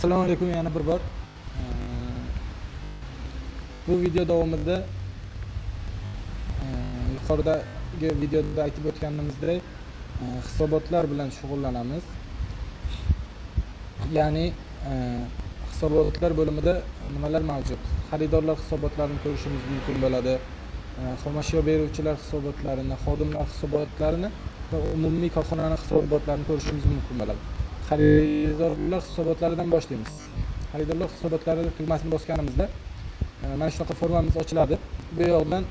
Assalomu alaykum yana bir bor. Bu video davomida yuqoridagi videoda aytib o'tganimizdek, hisobotlar bilan shug'ullanamiz. Ya'ni hisobotlar bo'limida nimalar mavjud? Xaridorlar hisobotlarini ko'rishimiz mumkin bo'ladi. Xomashyo beruvchilar hisobotlarini, xodimlar hisobotlarini va umumiy korxonani hisobotlarini ko'rishimiz mumkin bo'ladi. Xaridorlar hisobotlaridan boshlaymiz. Xaridorlar hisobotlari tugmasini bosganimizda mana shunaqa formamiz ochiladi. Bu yoqdan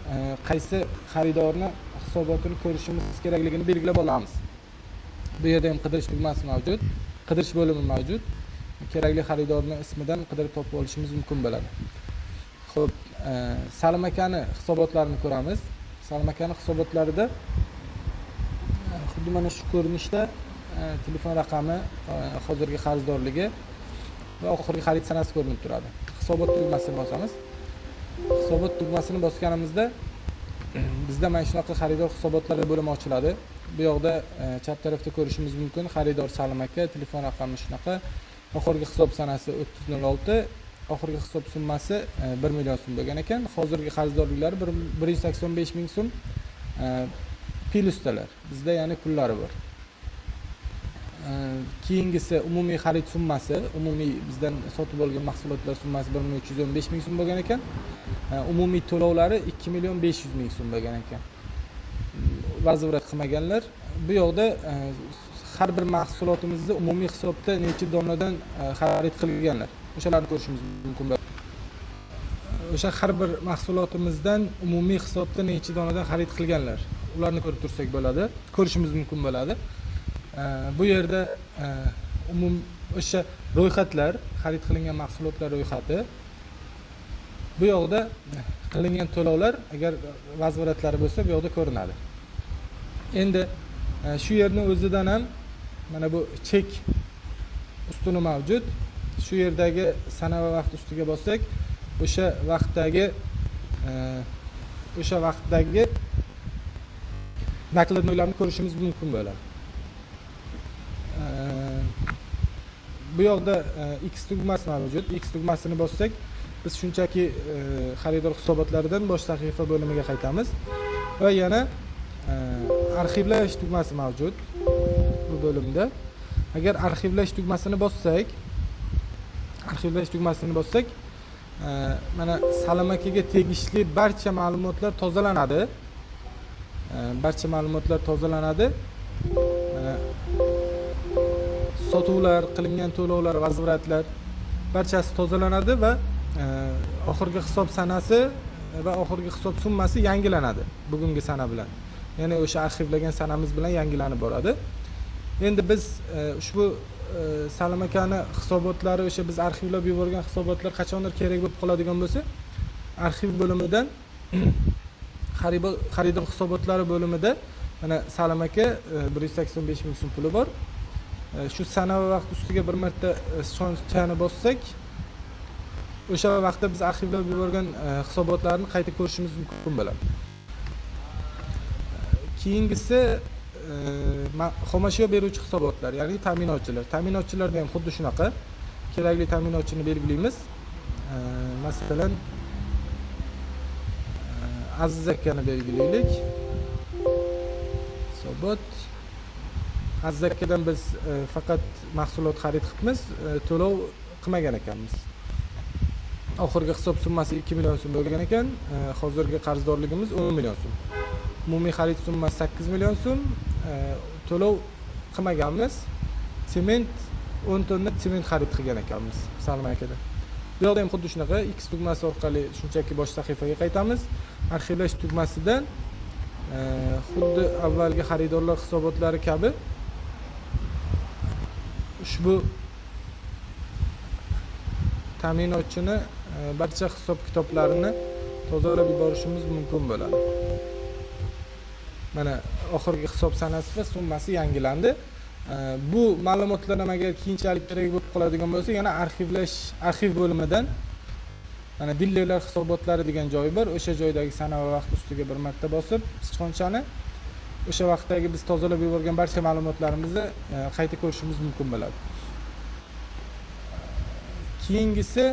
qaysi xaridorni hisobotini ko'rishimiz kerakligini belgilab olamiz. Bu yerda ham qidirish tugmasi mavjud, qidirish bo'limi mavjud. Kerakli xaridorni ismidan qidirib topib olishimiz mumkin bo'ladi. Xo'p, Salim akani hisobotlarini ko'ramiz. Salim akani hisobotlarida xuddi mana shu ko'rinishda telefon raqami, hozirgi qarzdorligi va oxirgi xarid sanasi ko'rinib turadi. Hisobot tugmasini bosamiz. Hisobot tugmasini bosganimizda bizda mana shunaqa xaridor hisobotlari bo'limi ochiladi. Bu yoqda chap tarafda ko'rishimiz mumkin: xaridor Salim aka, telefon raqami shunaqa, oxirgi hisob sanasi 30.06, oxirgi hisob summasi 1 million so'm bo'lgan ekan. Hozirgi qarzdorliklari 185 ming so'm, plyusdalar bizda, ya'ni pullari bor. Keyingisi umumiy xarid summasi, umumiy bizdan sotib olgan mahsulotlar summasi 1 315 ming so'm bo'lgan ekan. Umumiy to'lovlari 2 500 ming so'm bo'lgan ekan. Возврат qilmaganlar. Bu yoqda har bir mahsulotimizni umumiy hisobda necha donadan xarid qilganlar, o'shalarni ko'rishimiz mumkin bo'ladi. O'sha har bir mahsulotimizdan umumiy hisobda necha donadan xarid qilganlar, ularni ko'rib tursak bo'ladi, ko'rishimiz mumkin bo'ladi. Bu yerda o'sha ro'yxatlar, xarid qilingan mahsulotlar ro'yxati. Bu yoqda qilingan to'lovlar, agar возврат lari bo'lsa, bu yoqda ko'rinadi. Endi shu yerni o'zidan ham mana bu chek ustuni mavjud. Shu yerdagi sana va vaqt ustiga bossak, o'sha vaqtdagi накладной larni ko'rishimiz mumkin bo'ladi. Bu yoqda X tugmasi mavjud. X tugmasini bossak, biz shunchaki xaridor hisobotlaridan bosh sahifa bo'limiga qaytamiz va yana arxivlash tugmasi mavjud bu bo'limda. Agar arxivlash tugmasini bossak, mana Salim akaga tegishli barcha ma'lumotlar tozalanadi. Barcha ma'lumotlar tozalanadi. Mana sotuvlar, qilingan to'lovlar, возврат lar, barchasi tozalanadi va oxirgi hisob sanasi va oxirgi hisob summasi yangilanadi bugungi sana bilan, ya'ni o'sha arxivlagan sanamiz bilan yangilanib boradi. Endi biz ushbu Salim akani hisobotlari, o'sha biz arxivlab yuborgan hisobotlar qachondir kerak bo'lib qoladigan bo'lsa, arxiv bo'limidan xaridor hisobotlari bo'limida mana Salim aka, 185 ming so'm puli bor. Shu sana va vaqt ustiga bir marta sichqonchani bossak, o'sha vaqtda biz arxivlab yuborgan hisobotlarni qayta ko'rishimiz mumkin bo'ladi. Keyingisi xomashyo beruvchi hisobotlar, ya'ni ta'minotchilar. Ta'minotchilarda ham xuddi shunaqa, kerakli ta'minotchini belgilaymiz. Masalan, Aziz akani belgilaylik. Hisobot. Aziz akadan biz faqat mahsulot xarid qilibmiz, to'lov qilmagan ekanmiz. Oxirgi hisob summasi 2 million so'm bo'lgan ekan. Hozirgi qarzdorligimiz 10 million so'm, umumiy xarid summasi 8 million so'm, to'lov qilmaganmiz. Sement, 10 tonna sement xarid qilgan ekanmiz Salim akadan. Bu yoqda ham xuddi shunaqa, X tugmasi orqali shunchaki bosh sahifaga qaytamiz. Arxivlash tugmasidan xuddi avvalgi xaridorlar hisobotlari kabi ushbu ta'minotchini barcha hisob kitoblarini tozalab yuborishimiz mumkin bo'ladi. Mana oxirgi hisob sanasi va summasi yangilandi. Bu ma'lumotlar ham agar keyinchalik kerak bo'lib qoladigan bo'lsa, yana arxiv bo'limidan mana dilerlar hisobotlari degan joyi bor. O'sha joydagi sana va vaqt ustiga bir marta bosib sichqonchani, o'sha vaqtdagi biz tozalab yuborgan barcha ma'lumotlarimizni qayta ko'rishimiz mumkin bo'ladi. Keyingisi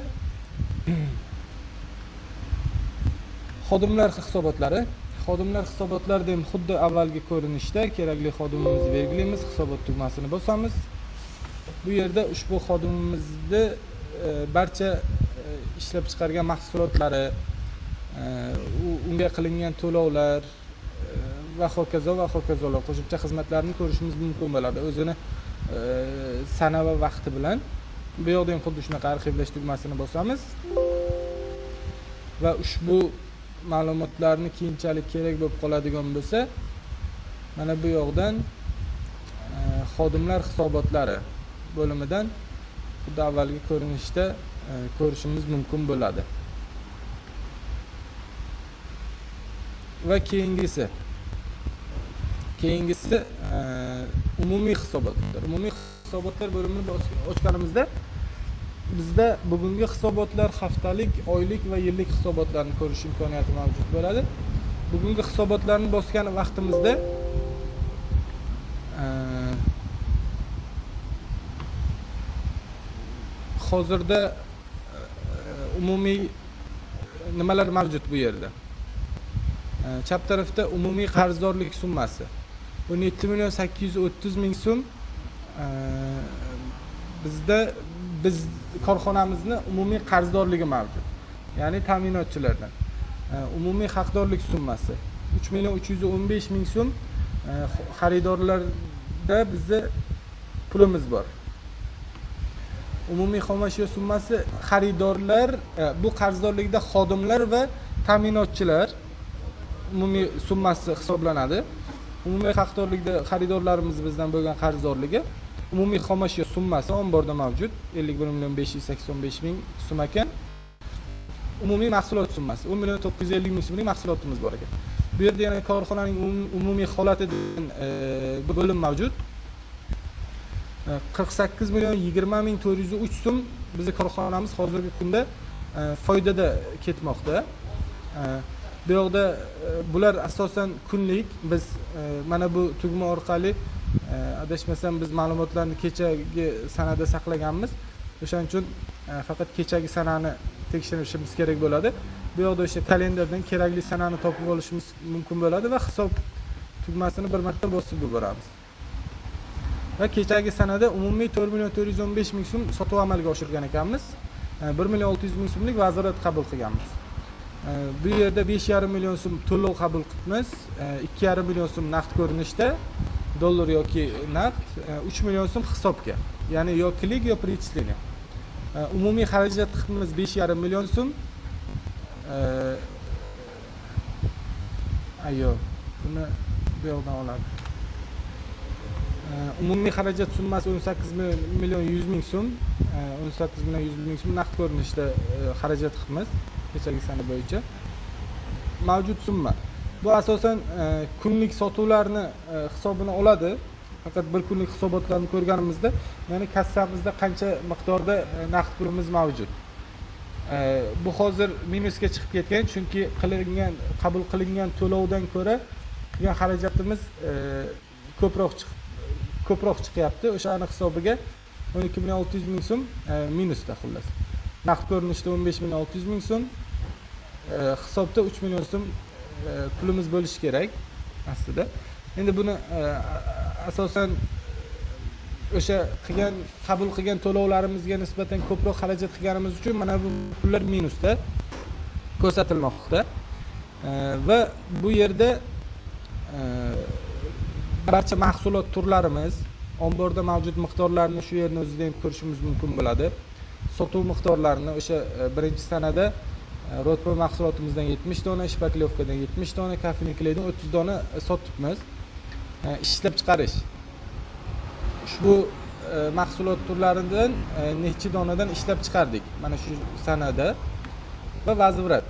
xodimlar hisobotlari. Xodimlar hisobotlarida ham xuddi avvalgi ko'rinishda kerakli xodimimizni belgilaymiz, hisobot tugmasini bosamiz. Bu yerda ushbu xodimimizni barcha ishlab chiqargan mahsulotlari, unga qilingan to'lovlar va hokazo va hokazolar, qo'shimcha xizmatlarni ko'rishimiz mumkin bo'ladi o'zini sana va vaqti bilan. Bu yoqda ham xuddi shunaqa arxivlash tugmasini bosamiz va ushbu ma'lumotlarni keyinchalik kerak bo'lib qoladigan bo'lsa, mana bu yoqdan xodimlar hisobotlari bo'limidan xuddi avvalgi ko'rinishda ko'rishimiz mumkin bo'ladi. Va keyingisi umumiy hisobotlar. Umumiy hisobotlar bo'limini ochganimizda bizda bugungi hisobotlar, haftalik, oylik va yillik hisobotlarni ko'rish imkoniyati mavjud bo'ladi. Bugungi hisobotlarni bosgan vaqtimizda hozirda umumiy nimalar mavjud bu yerda? Chap tarafda umumiy qarzdorlik summasi 17 million 830 ming so'm. Bizda biz korxonamizni umumiy qarzdorligi mavjud, ya'ni ta'minotchilardan. Umumiy haqdorlik summasi 3 million 315 ming so'm. Xaridorlarda bizni pulimiz bor. Umumiy xomashyo summasi xaridorlar, bu qarzdorlikda xodimlar va ta'minotchilar umumiy summasi hisoblanadi. Umumiy haqdorlikda xaridorlarimiz bizdan bo'lgan qarzdorligi, umumiy xomashyo summasi omborda mavjud 51 million 585 ming so'm ekan. Umumiy mahsulot summasi 10 million 950 ming so'mlik mahsulotimiz bor ekan. Bu yerda yana korxonaning umumiy holati degan bo'lim mavjud. 48 million 20 ming 403 so'm bizni korxonamiz hozirgi kunda foydada ketmoqda. Bu yoqda bular asosan kunlik. Biz mana bu tugma orqali, adashmasam, biz ma'lumotlarni kechagi sanada saqlaganmiz. O'shaning uchun faqat kechagi sanani tekshirishimiz kerak bo'ladi. Bu yoqda o'sha kalendardan kerakli sanani topib olishimiz mumkin bo'ladi va hisob tugmasini bir marta bosib yuboramiz. Va kechagi sanada umumiy 4 million 415 ming so'm sotuv amalga oshirgan ekanmiz. 1 million 600 ming so'mlik возврат qabul qilganmiz. Bu yerda 5,5 million so'm to'lov qabul qilibmiz. 2,5 million so'm naqd ko'rinishda, dollar yoki naqd, 3 million so'm hisobga. Ya'ni yo klik, yo перечисление. Umumiy xarajat qilibmiz 5,5 million so'm. Ayo, buni bu yoqdan oladi. Umumiy xarajat summasi 18 million 100 ming so'm. 18 million 100 ming so'm naqd ko'rinishda xarajat qilibmiz kechagi sana bo'yicha. Mavjud summa. Bu asosan kunlik sotuvlarni hisobini oladi. Faqat bir kunlik hisobotlarni ko'rganimizda, ya'ni kassamizda qancha miqdorda naqd pulimiz mavjud. Bu hozir minusga chiqib ketgan, chunki qabul qilingan to'lovdan ko'ra qilgan xarajatimiz ko'proq chiqyapti. O'shani hisobiga 12 million 600 ming so'm minusda xullas. Naqd ko'rinishda 15 million 600 ming so'm, hisobda 3 million so'm pulimiz bo'lishi kerak aslida. Endi buni asosan o'sha qabul qilgan to'lovlarimizga nisbatan ko'proq xarajat qilganimiz uchun mana bu pullar minusda ko'rsatilmoqda. Va bu yerda barcha mahsulot turlarimiz, omborda mavjud miqdorlarni shu yerni o'zida ham ko'rishimiz mumkin bo'ladi. Sotuv miqdorlarini o'sha birinchi sanada rotpa mahsulotimizdan 70 dona, shpaklyovkadan 70 dona, kafening kleydan 30 dona sotibmiz. Ishlab chiqarish ushbu mahsulot turlaridan necha donadan ishlab chiqardik mana shu sanada va возврат,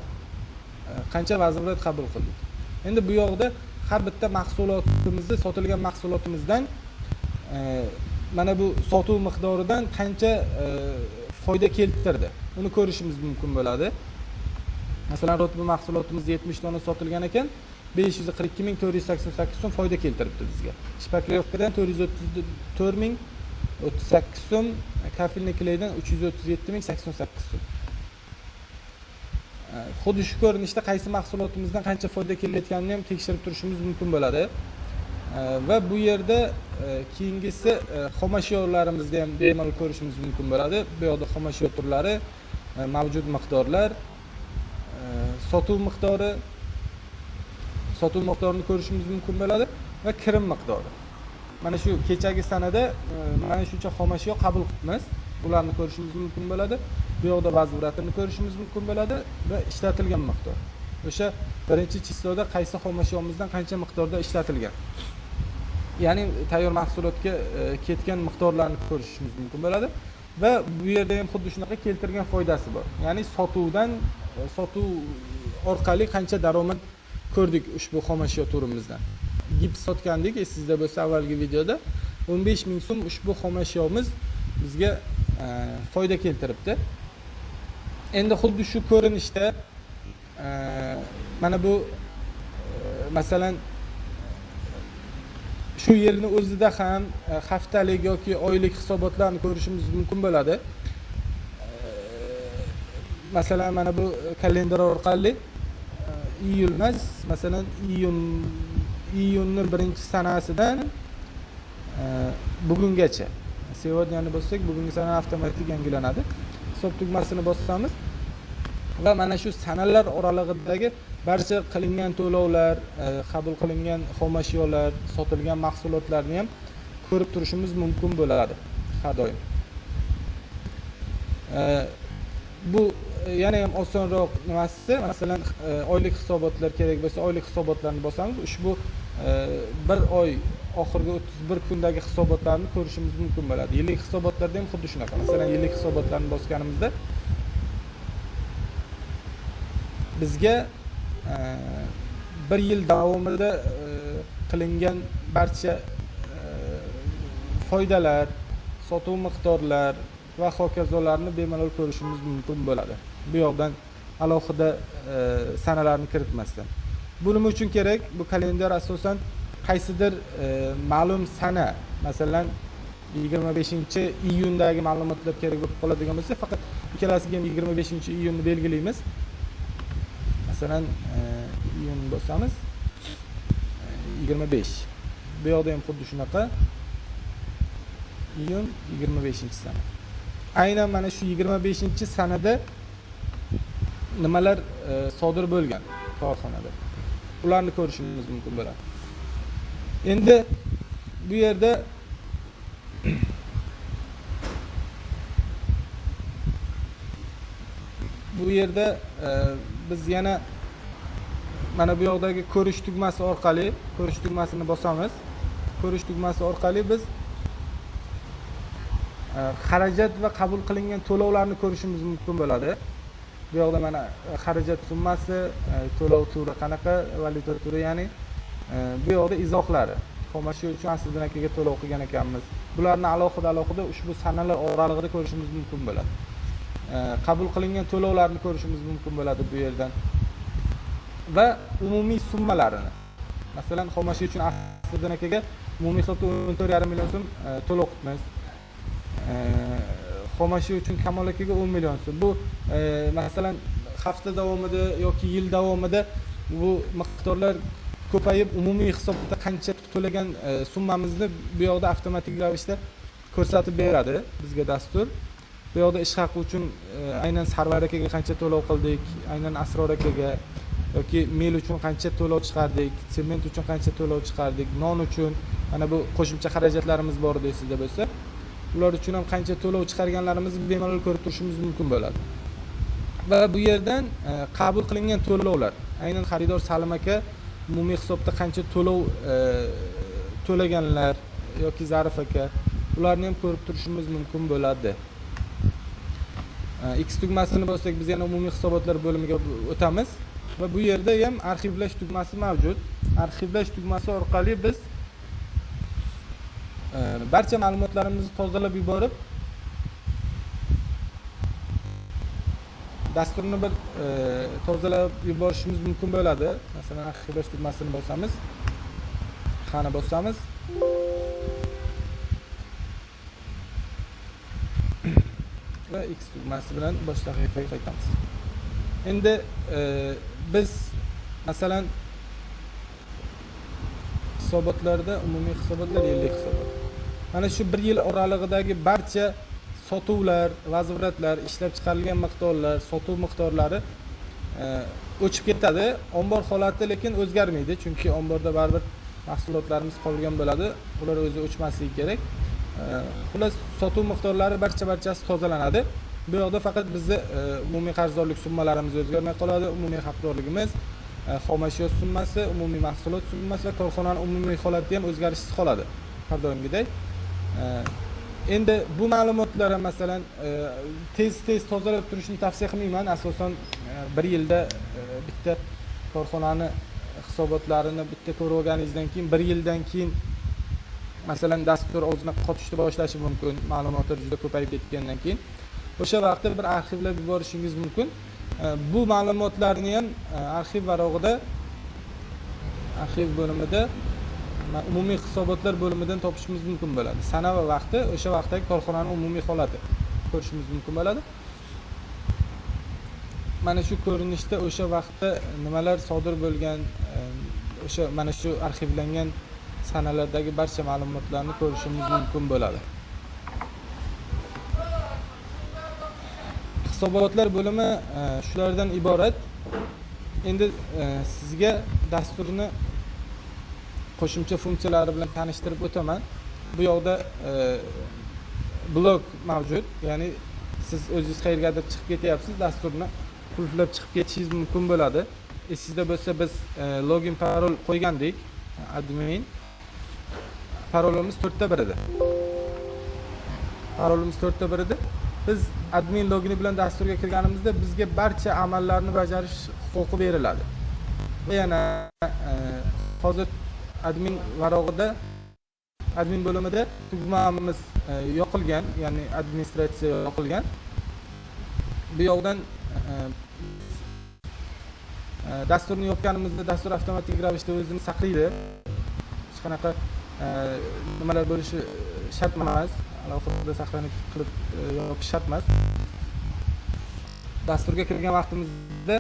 qancha возврат qabul qildik. Endi bu yoqda har bitta mahsulotimizni, sotilgan mahsulotimizdan mana bu sotuv miqdoridan qancha foyda keltirdi, uni ko'rishimiz mumkin bo'ladi. Masalan, rotba mahsulotimiz 70 dona sotilgan ekan, 542 488 so'm foyda keltiribdi bizga. Shpaklyovkadan 434 ming 38 so'm, kafelniy kleydan 337 ming 88 so'm. Xuddi shu ko'rinishda qaysi mahsulotimizdan qancha foyda kelayotganini ham tekshirib turishimiz mumkin bo'ladi. Va bu yerda keyingisi xomashyolarimizni ham bemalol ko'rishimiz mumkin bo'ladi. Bu yoqda xomashyo turlari, mavjud miqdorlar, sotuv miqdori, sotuv miqdorini ko'rishimiz mumkin bo'ladi va kirim miqdori. Mana shu kechagi sanada mana shuncha xomashyo qabul qilibmiz. Ularni ko'rishimiz mumkin bo'ladi. Bu yoqda vazvratini ko'rishimiz mumkin bo'ladi va ishlatilgan miqdor. O'sha birinchi chisloda qaysi xomashyomizdan qancha miqdorda ishlatilgan. Ya'ni tayyor mahsulotga ketgan miqdorlarni ko'rishimiz mumkin bo'ladi va bu yerda ham xuddi shunaqa keltirgan foydasi bor. Ya'ni sotuvdan sotuv orqali qancha daromad ko'rdik ushbu xomashyo turimizdan. Gips sotgandik, esingizda bo'lsa avvalgi videoda 15 ming so'm ushbu xomashyomuz bizga foyda keltiribdi. Endi xuddi shu ko'rinishda mana bu masalan shu yerni o'zida ham haftalik yoki oylik hisobotlarni ko'rishimiz mumkin bo'ladi. Masalan mana bu kalendar orqali iyul emas, masalan iyunni birinchi sanasidan bugungacha. Сегодняni bossak, bugungi sana avtomatik yangilanadi. Hisob tugmasini bossamiz va mana shu sanalar oralig'idagi barcha qilingan to'lovlar, qabul qilingan xomashyolar, sotilgan mahsulotlarni ham ko'rib turishimiz mumkin bo'ladi har doim. Bu yana ham osonroq nimasi, masalan, oylik hisobotlar kerak bo'lsa, oylik hisobotlarni bosamiz. Ushbu bir oy oxirgi 31 kundagi hisobotlarni ko'rishimiz mumkin bo'ladi. Yillik hisobotlarda ham xuddi shunaqa. Masalan, yillik hisobotlarni bosganimizda bizga bir yil davomida qilingan barcha foydalar, sotuv miqdorlar va hokazolarni bemalol ko'rishimiz mumkin bo'ladi. Bu yoqdan alohida sanalarni kiritmasdan. Bu nima uchun kerak? Bu kalendar asosan qaysidir ma'lum sana, masalan 25-iyundagi ma'lumotlar kerak bo'lib qoladigan bo'lsa, faqat ikkalasiga ham 25-iyunni belgilaymiz. Masalan, iyun bosamiz. 25. Bu yoqda ham xuddi shunaqa. Iyun 25-sana. Aynan mana shu 25-sanada nimalar sodir bo'lgan korxonada. Ularni ko'rishimiz mumkin bo'ladi. Endi bu yerda biz yana mana bu yoqdagi ko'rish tugmasi orqali ko'rish tugmasini bosamiz. Ko'rish tugmasi orqali biz xarajat va qabul qilingan to'lovlarni ko'rishimiz mumkin bo'ladi. Bu yoqda mana xarajat summasi, to'lov turi qanaqa, valyuta turi, ya'ni bu yoqda izohlari. Xomashyo uchun Asliddin akaga to'lov qilgan ekanmiz. Bularni alohida ushbu sanalar oralig'ida ko'rishimiz mumkin bo'ladi. Qabul qilingan to'lovlarni ko'rishimiz mumkin bo'ladi bu yerdan. Va umumiy summalarini. Masalan, xomashyo uchun Asliddin akaga umumiy hisobda 14,5 million so'm to'lov qilamiz. Xomashyo uchun Kamol akaga 10 million so'm. Bu masalan hafta davomida yoki yil davomida bu miqdorlar ko'payib umumiy hisobda qancha to'lagan summamizni bu yoqda avtomatik ravishda ko'rsatib beradi bizga dastur. Bu yoqda ish haqi uchun aynan Sarvar akaga qancha to'lov qildik, aynan Asror akaga yoki mel uchun qancha to'lov chiqardik, sement uchun qancha to'lov chiqardik, non uchun, mana bu qo'shimcha xarajatlarimiz bor desizda bo'lsa, ular uchun ham qancha to'lov chiqarganlarimizni bemalol ko'rib turishimiz mumkin bo'ladi. Va bu yerdan qabul qilingan to'lovlar, aynan xaridor Salim aka umumiy hisobda qancha to'lov to'laganlar yoki Zarif aka, ularni ham ko'rib turishimiz mumkin bo'ladi. X tugmasini bossak biz yana umumiy hisobotlar bo'limiga o'tamiz va bu yerda ham arxivlash tugmasi mavjud. Arxivlash tugmasi orqali biz barcha ma'lumotlarimizni tozalab yuborib dasturni bir tozalab yuborishimiz mumkin bo'ladi. Masalan, arxivlash tugmasini bosamiz. Xana bosamiz. Va X tugmasi bilan bosh sahifaga qaytamiz. Endi biz masalan hisobotlarda umumiy hisobotlar, yillik hisobot. Mana shu bir yil oralig'idagi barcha sotuvlar, vazvratlar, ishlab chiqarilgan miqdorlar, sotuv miqdorlari o'chib ketadi. Ombor holati lekin o'zgarmaydi, chunki omborda baribir mahsulotlarimiz qolgan bo'ladi. Ular o'zi o'chmasligi kerak. Xullas, sotuv miqdorlari barchasi tozalanadi. Bu yoqda faqat bizni umumiy qarzdorlik summalarimiz o'zgarmay qoladi, umumiy haqdorligimiz, xomashyo summasi, umumiy mahsulot summasi va korxonaning umumiy holati ham o'zgarishsiz qoladi har doimgiday. Endi bu ma'lumotlar masalan tez-tez tozalab turishni tavsiya qilmayman. Asosan bir yilda bitta korxonani hisobotlarini bitta ko'rib olganingizdan keyin bir yildan keyin masalan dastur o'zini qotishni boshlashi mumkin, ma'lumotlar juda ko'payib ketgandan keyin o'sha vaqtda bir arxivlab yuborishingiz mumkin. Bu ma'lumotlarni ham arxiv varog'ida, arxiv bo'limida, umumiy hisobotlar bo'limidan topishimiz mumkin bo'ladi. Sana va vaqti, o'sha vaqtdagi korxonaning umumiy holati ko'rishimiz mumkin bo'ladi. Mana shu ko'rinishda o'sha vaqtda nimalar sodir bo'lgan, o'sha mana shu arxivlangan sanalardagi barcha ma'lumotlarni ko'rishimiz mumkin bo'ladi. Hisobotlar bo'limi shulardan iborat. Endi sizga dasturni qo'shimcha funksiyalari bilan tanishtirib o'taman. Bu yoqda blok mavjud, ya'ni siz o'zingiz qayergadir chiqib ketyapsiz, dasturni qulflab chiqib ketishingiz mumkin bo'ladi. Esingizda bo'lsa biz login parol qo'ygandik. Admin parolimiz 4 ta 1 edi. Parolimiz 4 ta 1 edi. Biz admin logini bilan dasturga kirganimizda bizga barcha amallarni bajarish huquqi beriladi. Va yana hozir admin varog'ida, admin bo'limida tugmamiz yoqilgan, ya'ni administratsiya yoqilgan. Bu yoqdan dasturni yopganimizda dastur avtomatik ravishda o'zini saqlaydi. Hech qanaqa nimalar bo'lishi shart emas, alohida saqlanib qilib yopish shart emas. Dasturga kirgan vaqtimizda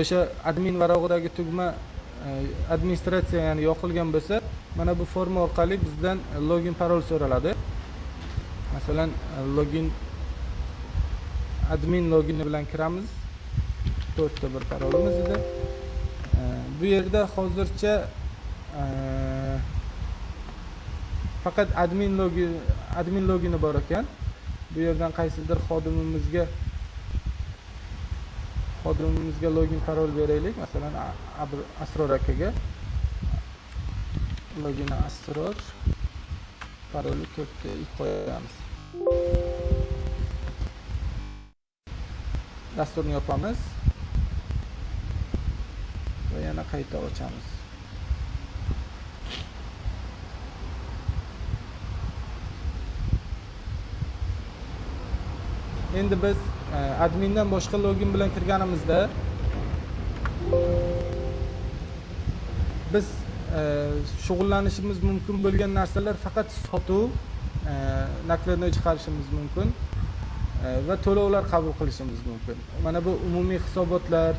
o'sha admin varog'idagi tugma administratsiya, ya'ni yoqilgan bo'lsa, mana bu forma orqali bizdan login parol so'raladi. Masalan, login admin logini bilan kiramiz. 4 ta 1 parolimiz edi. Bu yerda hozircha faqat admin logini bor ekan. Bu yerdan qaysidir xodimimizga login parol beraylik. Masalan, Asror akaga logini Asror, paroli 4 ta 2 qo'yamiz. Dasturni yopamiz va yana qayta ochamiz. Endi biz admindan boshqa login bilan kirganimizda biz shug'ullanishimiz mumkin bo'lgan narsalar faqat sotuv, nakladnoy chiqarishimiz mumkin va to'lovlar qabul qilishimiz mumkin. Mana bu umumiy hisobotlar,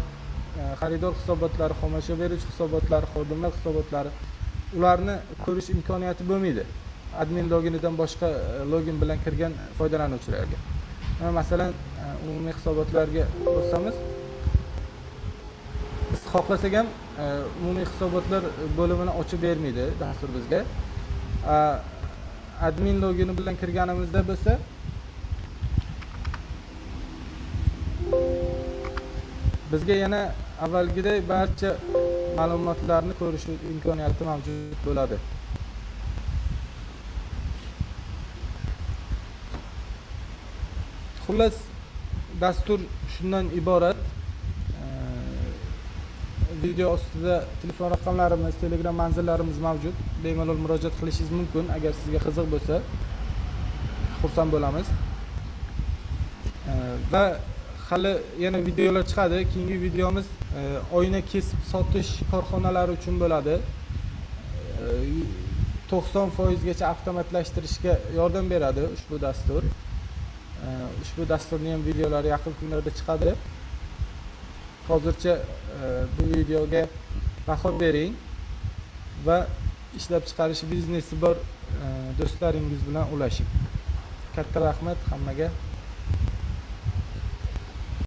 xaridor hisobotlari, xomashyo beruvchi hisobotlari, xodimlar hisobotlari, ularni ko'rish imkoniyati bo'lmaydi admin loginidan boshqa login bilan kirgan foydalanuvchilarga. Masalan, umumiy hisobotlarga bossamiz, biz xohlasak ham umumiy hisobotlar bo'limini ochib bermaydi dastur bizga. Admin logini bilan kirganimizda bo'lsa, bizga yana avvalgiday barcha ma'lumotlarni ko'rish imkoniyati mavjud bo'ladi. Xullas, dastur shundan iborat. Video ostida telefon raqamlarimiz, Telegram manzillarimiz mavjud. Bemalol murojaat qilishingiz mumkin agar sizga qiziq bo'lsa. Xursand bo'lamiz. Va hali yana videolar chiqadi. Keyingi videomiz oyna kesib sotish korxonalari uchun bo'ladi. 90 foizgacha avtomatlashtirishga yordam beradi ushbu dastur. Ushbu dasturni ham videolari yaqin kunlarda chiqadi. Hozircha bu videoga baho bering va ishlab chiqarish biznesi bor do'stlaringiz bilan ulashing. Katta rahmat hammaga.